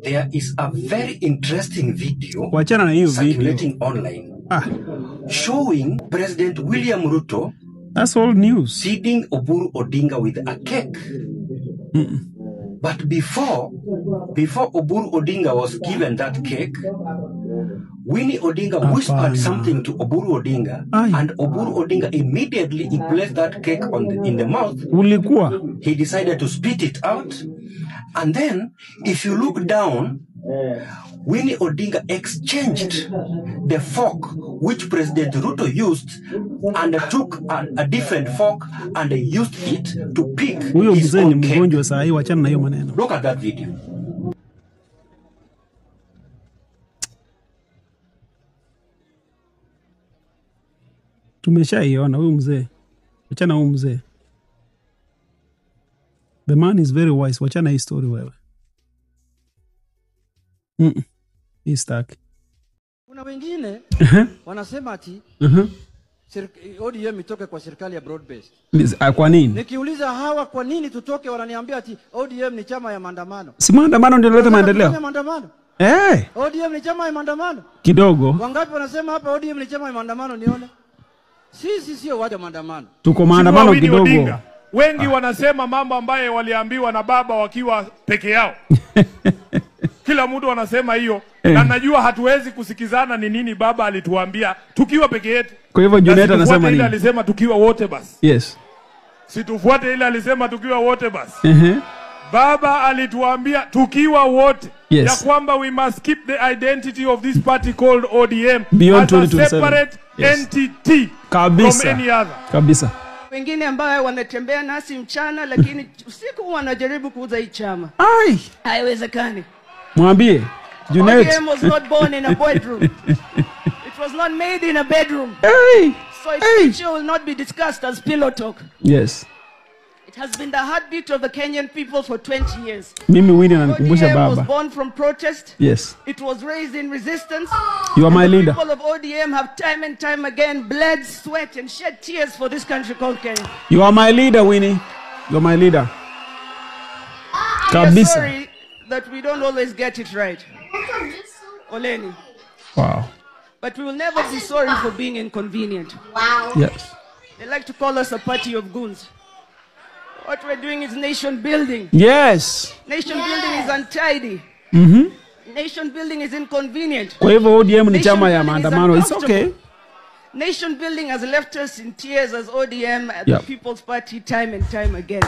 There is a very interesting video Wachana na hiyo video. circulating online Ah, showing President William Ruto that's all news. feeding Oburu Odinga with a cake. But before Oburu Odinga was given that cake, Winnie Odinga whispered Hapana. something to Oburu Odinga, Ai. and Oburu Odinga immediately he placed that cake in the mouth. Ulikuwa He decided to spit it out, and then if you look down, Winnie Odinga exchanged the fork which President Ruto used and took a different fork and used it to pick huyo his mzee ni own cake. mgonjwa saa hii, wachana na hiyo maneno. Look at that video. Tumeshaiona huyu mzee, wachana huyu mzee. The man is very wise. Wachana hii story wewe. Hii staki. Kuna wengine wanasema ati ODM itoke kwa serikali ya broad based. Kwa nini? Nikiuliza hawa kwa nini tutoke, wananiambia ati ODM ni chama ya maandamano. Si maandamano ndio inaleta Wanataka maendeleo? tufanye maandamano. Eh, ODM ni chama ya maandamano. kidogo Wangapi wanasema hapa ODM ni chama ya maandamano nione? Sisi sio watu wa maandamano. tuko maandamano Winnie kidogo. Odinga. Wengi wanasema mambo ambayo waliambiwa na baba wakiwa peke yao. Kila mtu anasema hiyo na najua hatuwezi kusikizana ni nini baba alituambia tukiwa peke yetu. Kwa hivyo Na Junet situfuate anasema ile nini? alisema tukiwa wote basi. Yes. Situfuate ile alisema tukiwa wote basi. Baba alituambia tukiwa wote Yes. ya kwamba we must keep the identity of this party called ODM Beyond as a 2027. separate Yes. entity Kabisa. from any other. Kabisa. Wengine ambayo wanatembea nasi mchana, lakini usiku wanajaribu kuuza hii chama. Ai, Haiwezekani. mwambie Junet. ODM was not born in a bedroom. It was not made in a bedroom. Hey. So its Hey. future will not be discussed as pillow talk. Yes. It has been the heartbeat of the Kenyan people for 20 years. Mimi Winnie ananikumbusha ODM was baba. born from protest. Yes. It was raised in resistance. You are my And the leader. people of ODM have time and time again bled, sweat, and shed tears for this country called Kenya. You are my leader, Winnie. You are my leader. We are Kabisa. sorry that we don't always get it right. Oleni. Wow. But we will never be sorry for being inconvenient. Wow. Yes. They like to call us a party of goons. What we're doing is nation building. Yes. Nation building is untidy. Nation building is inconvenient. Kwa hivyo ODM ni Nation chama ya building is maandamano. It's okay. uncomfortable. Nation building has left us in tears as ODM, at Yep. the People's Party, time and time again.